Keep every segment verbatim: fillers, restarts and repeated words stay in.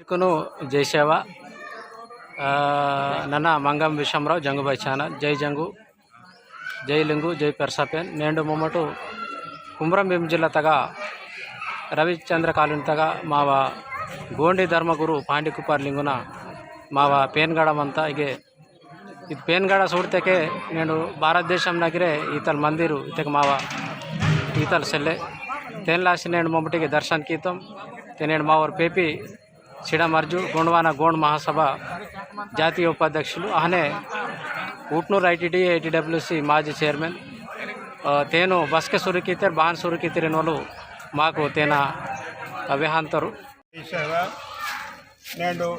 कुनु जय सेवा। आ, नना मंगम विषमराव जंगुबाई channel। जय जंगु, जय लिंगु, जय पेरसापेन। नेंडु मोमटु कुमरम भीम जिल्ला तगा रविचंद्र colony तगा मावा गोंडी धर्मगुरु पांडी कुपार लिंगुना मावा पेनगड़ा मंता इगे। इद पेनगड़ा सूड़तेके नेंडु भारत देशम नगरे ईतल मंदिरु इतेके मावा ईतल सेल्ले। तेन लासी नेंडु मोमटिगे दर्शन कीतम। ते नेंडु मावर पेपी सिडाम अर्जु गोंडवाना गोंड महासभा जातीय उपाध्यक्षुलु अहने उटनूर ITDA ATWC माजी chairman, अ, तेनु बस्के सुरु कीतेर, बहान सुरु कीतेर इनवलु माकु तेना, अ, वेहांतरु। सेवा नेंडु,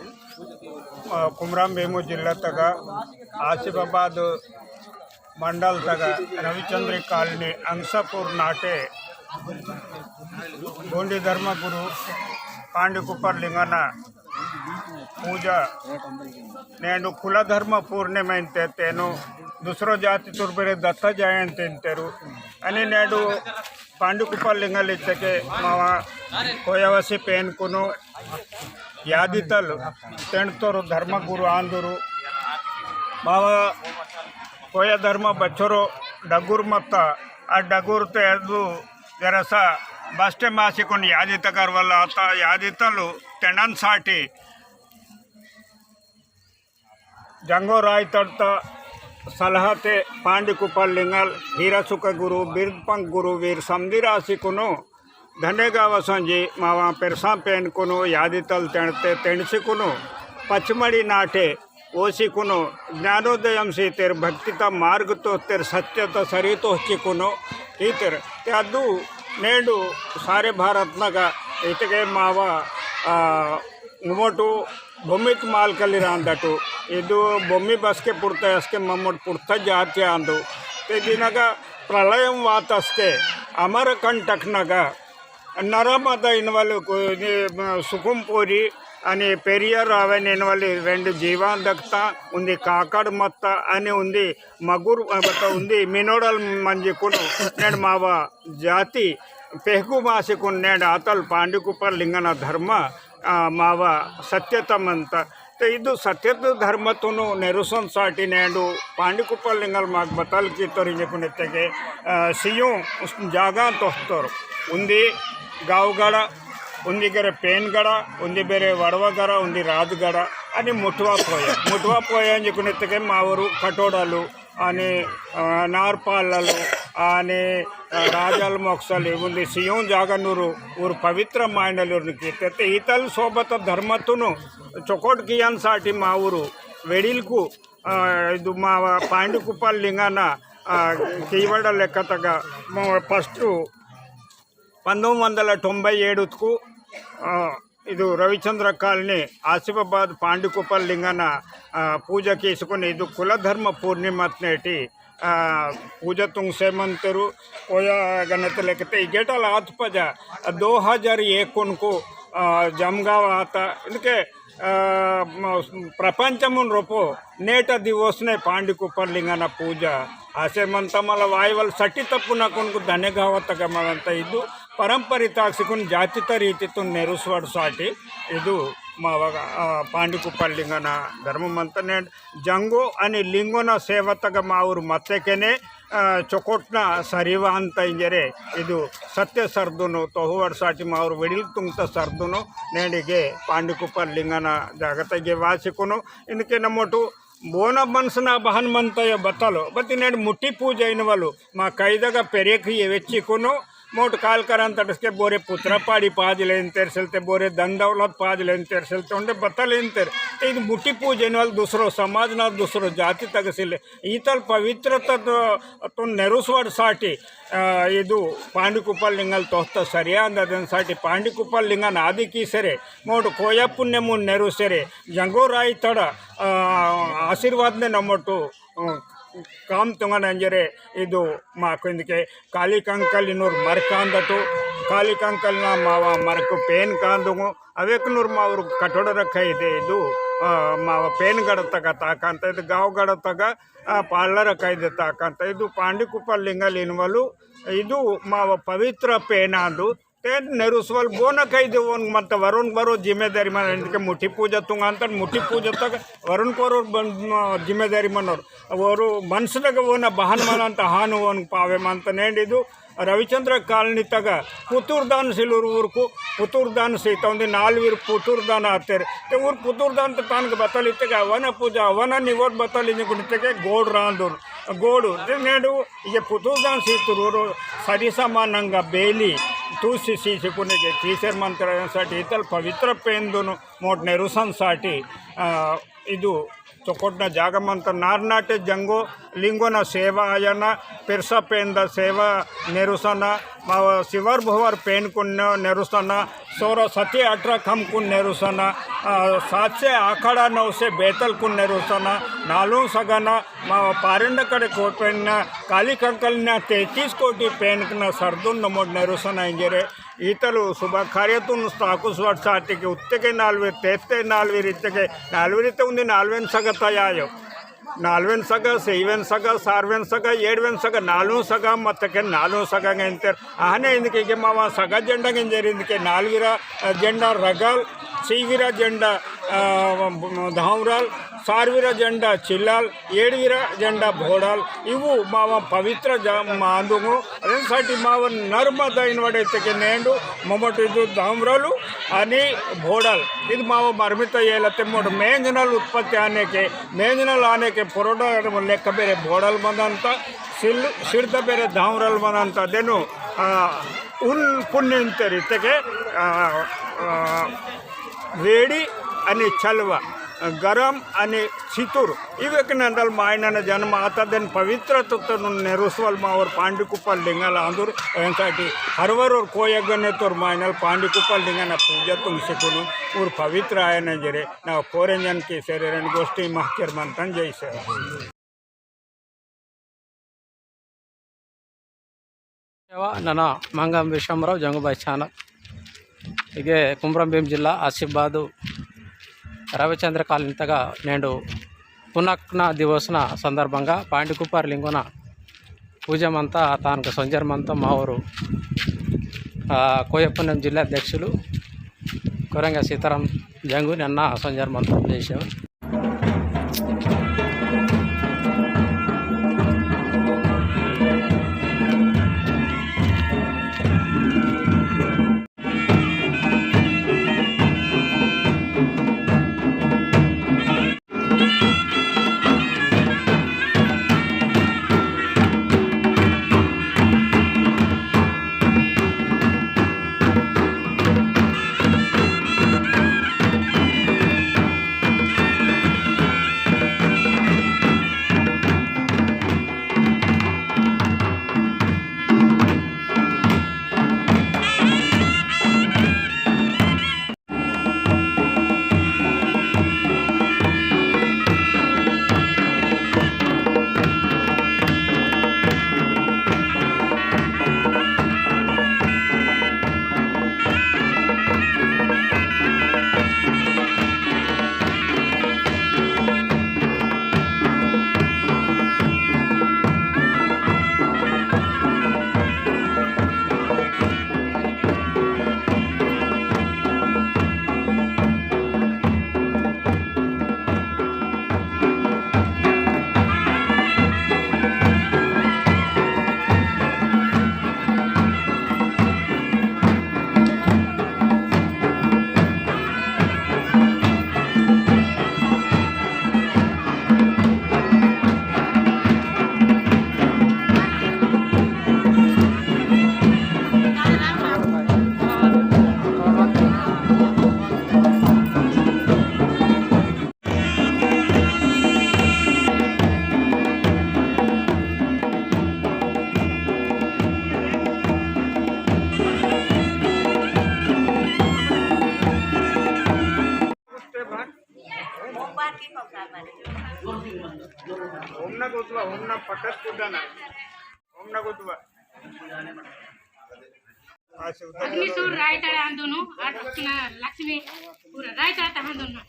अ, कुमराम भीमु जिल्ला तगा आसिफाबाद मंडल तगा रविचंद्र colony अंसापुर नाटे गोंडी धर्मगुरु पांडी कुपार लिंगना पूजा नेंडु कुल धर्म पूर्णिमा इंते तेनु दूसरो जाति तुर्बेरे दत्त जयंती इंतेरु। अनि नेंडु पांडी कुपार लिंगल इत्तेके मावा कोयावसी पेनकुनु यादितल तेंडतोरु धर्मगुरु आंदुरु। मावा कोया धर्म बच्चोरो डगुर मत्ता आ डगुर ते अदु जरसा बस्टे मासिकुन यादित करवला आता यादितलु तेंडन साटी जंगो रायतड़ता सलहाते पांडी कुपार लिंगल हीरा सुख गुरु बिरदपंक गुरु वीर समदिरासिकुनु धनेगाव संजी मावा पेरसा पेनकुनु यादितल तेणते तेणसिकुनु पचमड़ी नाटे ओसिकुनु ज्ञानोदयम सीतेर भक्तिता मार्ग तोस्तेर सत्यता सरी तोहचिकुनु ईतेर ते अद्दु नेंडु सारे भारत नगा इतके मावा, आ, उमोटु भूमित मालकली रांदटु। इदु भूमि बसके पुड़ता असके मम्मट पुड़ता जाति आंदु। ते दिनगा प्रलयम वातस्के अमरकंटक नगा नरमदा इनवल को-, ने, म, सुकुमपुरी अनि पेरियार आवेन इनवल रेंड जीवान दक्ता, उन्दी काकड़ मत्ता, अनि उन्दी मगुर, अ, बता उन्दी मिनोड़ल मंजिकुन नेड मावा जाति पेहगु मासिकुन नेड आतल पांडी कुपार लिंगना धर्म, अ, मावा सत्यतमंत। ते इदु सत्यत धर्मतुनु नेरुसन साटी नेंडु पांडी कुपार लिंगल माग बतल की तोरी जेकुन इत्तेके, अ, सियों उस जागा तोहतोर। उन्दी गावगड़ा, उन्दी गेरे पेनगड़ा, उन्दी बेरे वड़वगड़ा, उन्दी राजगड़ा, अनि मुठवा पोया। मुठवा पोया जेकुन इत्तेके मावरु कटोड़ालु, अनि, अ, नारपाललु, अनि, अ, राजाल मोक्सलु, उन्दी सियों जागा नूरु, उर पवित्र मायनलुरु निकिते। ते इतल सोबत धर्मतुनु चोकोट कियान साटी मावरु वेडिलकु, आ, इदु मावा पांडी कुपार लिंगाना, आ, कीवड़ लेकतगा मो-, first पंदोम्मिदि वंदल तोंबई एडुतकु, आ, इदु रविचंद्र colony आसिफाबाद पांडी कुपार लिंगाना, आ, पूजा कीसुकुन इदु कुलधर्म पूर्णिमत नेटी आ, पूजा तुंगसे मंतरु, ओया गणत लेकते इगेटल आतपजा, दो हजार एक उनको, आ, जमगाव आता, इनके, आ, म-, प्रपंचमुन रोपो, नेटा दिवसने पांडी कुपार लिंगना पूजा, आसे मंता मला वायवल सटी तप्पुना कुनको धने गावत गमनंता इदु, परंपरिताक्सिकुन जातित रीतितुन नेरुसवाड़ साटी, इदु मावगा, आ, पांडी कुपार लिंगना धर्म मंता नेट जंगो अनि लिंगोना सेवतग माउर मत्तेकेने, अ, चोकोटना सरिवांत इंजरे इदु सत्य सर्दुनु तोहुवर साटी माउर विडिल तुंगत सर्दुनु नेंडिगे पांडिकुपर लिंगना जागतगे वासिकुनु इनके नमोटु बोन मनसना बहन मंतय बतलो। बति नेंड मुट्टी पूजा इनवलु मा कैदग पेरेक ये वेच्चिकुनु मोट काल करन तटस्के बोरे पुत्र पाड़ी पाजलेन तेरसेल ते बोरे धन दौलत पाजलेन तेरसेल ते उंडे बतलेन तेर। ते इद मुठी पूजन वाल दूसरो समाज ना दूसरो जाति तक सिले। ईतल पवित्र तत्व तो नेरुसवाड़ साटी, अ, इदु पांडी कुपल लिंगल तोहता सरिया अंददन साटी पांडी कुपल लिंगन आदि की सरे। मोट कोया पुण्यमु नेरुसरे। जंगो राई तड़ा, अ, आशीर्वाद ने नमोटु काम तुंगन अंजरे इदु माकु इंदके काली कंकल इनूर मरकांदतु, काली कंकल ना मावा मरकु पेन कांदुंगु, अवेक नूर मावर कटोड़ रखा इदे इदु, आ, मावा पेन गड़तगा ताकांत इदु गाव गड़तगा, आ, पार्लर रखा इदे ताकांत इदु पांडी कुपल लिंगल इनवलु इदु मावा पवित्र पेनांदु। ते नेरुसवल बोना कई देवोन मत वरुण बरो जिम्मेदारी मन इनके मुठी पूजा तुंगांतन मुठी पूजा तक वरुण कोरो बन-, जिम्मेदारी मनोर। वरु मनसदग वोना बहन मनंत हान वोन पावे मंत नेंडिदु रविचंद्र कॉलोनी तग पुतुरदान सिलुर उरकु पुतुरदान सीता उंदी नालवीर पुतुरदान आतेर। ते उर पुतुरदान त तानक बतल इत्तेके वन पूजा वन निवोट बतल इनिकुनित्तेके गोड रांदुर। गोडु ते नेंडु इगे पुतुरदान सीतुर उरु सरी समानंगा बेली तूसी सीसी कुनेके तीसर मंत्र सट इतल पवित्र पेंदुनु मोट नेरुसन साटी, आ, इदु चोकोटना जागमंत नारनाटे जंगो लिंगोना सेवा आयना, पेरसा पेंदा सेवा नेरुसना, मावा सिवर भोवर पेन कुन नेरुसना, सोरा सती अठरा खम कुन नेरुसना, आ, सात से आखड़ा नौ से बेतल कुन नेरुसना, नालू सगना, मावा पारंड कड़े कोपेन काली कंकल ना तैंतीस कोटी पेन कुन सरदुन नमोड नेरुसना इंजरे, ईतलु शुभ कार्यतुन ताकुसवाट साटिके उत्तेके नालवे तेत्ते नालवे रित्तेके नालवे रित्ते उंदी नालवेन सगा तयायो। नालवेन सगा, सेइवेन सगा, सारवेन सगा, एडवेन सगा, नालू सगा, मत्तेके नालू सगा गेंतेर। आहने इंदके इगे मावा सगा जेंडा गेंजेर इंदके नालवीरा, अ, जेंडा रगाल, सेइवीरा जेंडा, अ, धावराल, सारवीरा जेंडा चिल्लाल, एड़वीरा जेंडा भोड़ाल, इवु मावा पवित्र जा-, मांदुंगु। अदेन साटी मावा नर्मदा इनवड़े तेके नेंडु, ममट इदु दाम्रलु, अनि भोड़ाल। इदु मावा मर्मित येलते मोट मेंजनल उत्पत्ति आनेके, मेंजनल आनेके पोरोडा लेक्क बेरे भोड़ाल मंदंता, सिल-, सिर्द बेरे दाम्रल मंदंता। देनु, आ, उन पुण्य इंतेर इत्तेके, आ, आ, वेड़ी अनि चलवा, गरम अनि चितुर, इवेक नंदल मायनन जन्म आता देन पवित्र तुत्तनु नेरुसवल मावर पांडी कुपल लिंगल आंदुर, एंकाटी हरवर और कोयगने तोर मायनल पांडी कुपल लिंगन पूजा तुंगसिकुनु, उर पवित्र आयन जरे, ना कोरेंजन के शरीरन गोष्ठी महकेर मंतन जैसे। सेवा नना मंगम विश्वमराव जंगुबाई channel। इगे कुमरम भीम जिल्ला आसिफाबाद रविचंद्र कॉलोनी तगा नेंडु पुनक्ना दिवसना संदर्भंगा पांडी कुपार लिंगोना पूजा मंता तानक संजर मंता मावरु, आ, कोयपुनेम जिल्ला अध्यक्षुलु कोरंग सीताराम जंगु नन्ना संजर मंता जय सेवा। ना गोतवा, ओम ना पकस कुदाना, ओम ना गोतवा। अग्नि सूर रायताड़ा आंदोनु, आठ रखना लक्ष्मी पूरा रायताड़ा आंदोनु।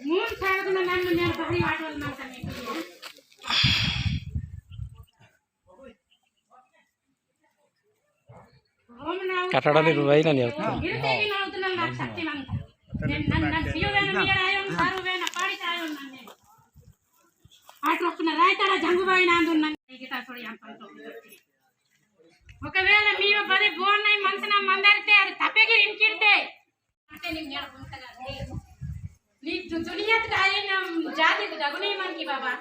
मून साल को ना नाम में बाहरी वाट वाला नाम करने के लिए। कटड़ाले रुवाई ना नहीं होता। गिरते भी ना उतना ना शक्तिमान। नन, नन, नन सियो वेना मियर आयो, सारू वेना पाड़ी आयो नन्ने। आठ रखना रायताड़ा जंगुबाई नांदुन नन्ने। गीता सोड़ी हम पंतो। ओके वेला मीवा बरे बोन नहीं मनसना मंदरते, अरे तपेगिर इनकिरते। नी दु-, दुनिया तो आई ना जाति तो डगुनी मन की बाबा।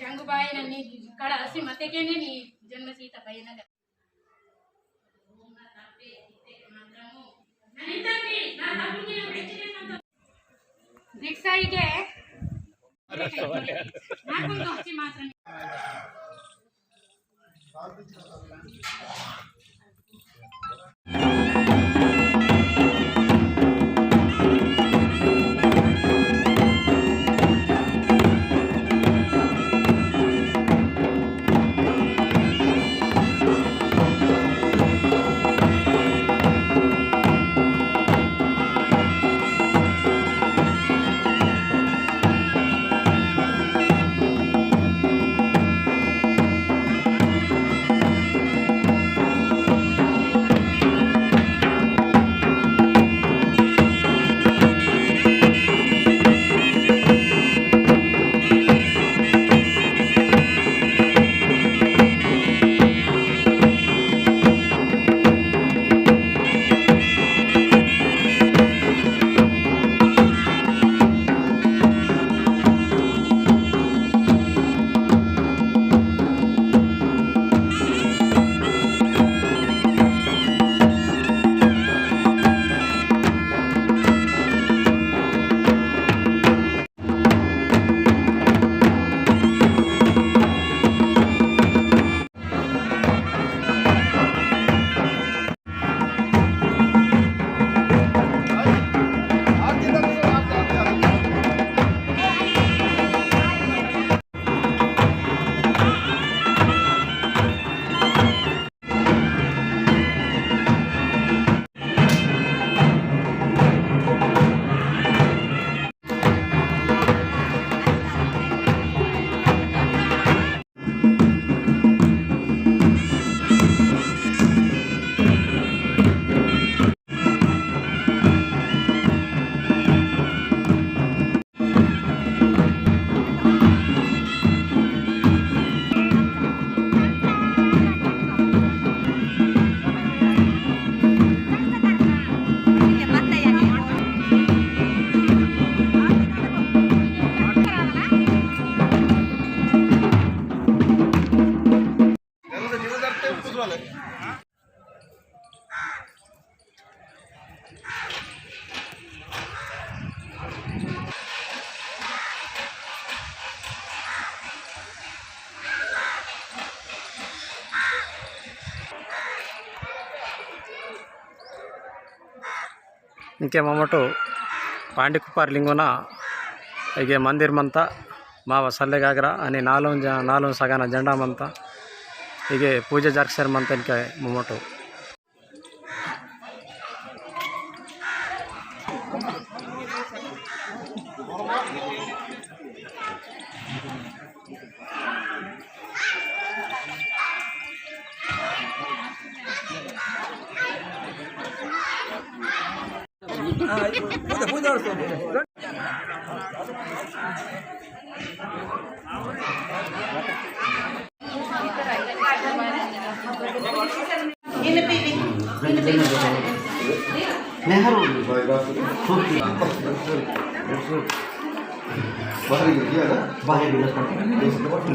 जंगुबाई ना नी कड़ा असी मते के नी जन्म सीता बाई ना। दीक्षा इगे। ना कुल दोस्ती मात्र। इंके ममटो पांडी कुपार लिंगोना इगे मंदिर मंता मावा सल्ले गागरा अनि नालुं ज-, नालुं सगाना झंडा मंता इगे पूजा जरकसेर मंता इंके ममटो।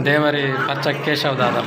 देवरी पच्चा केशव दादा।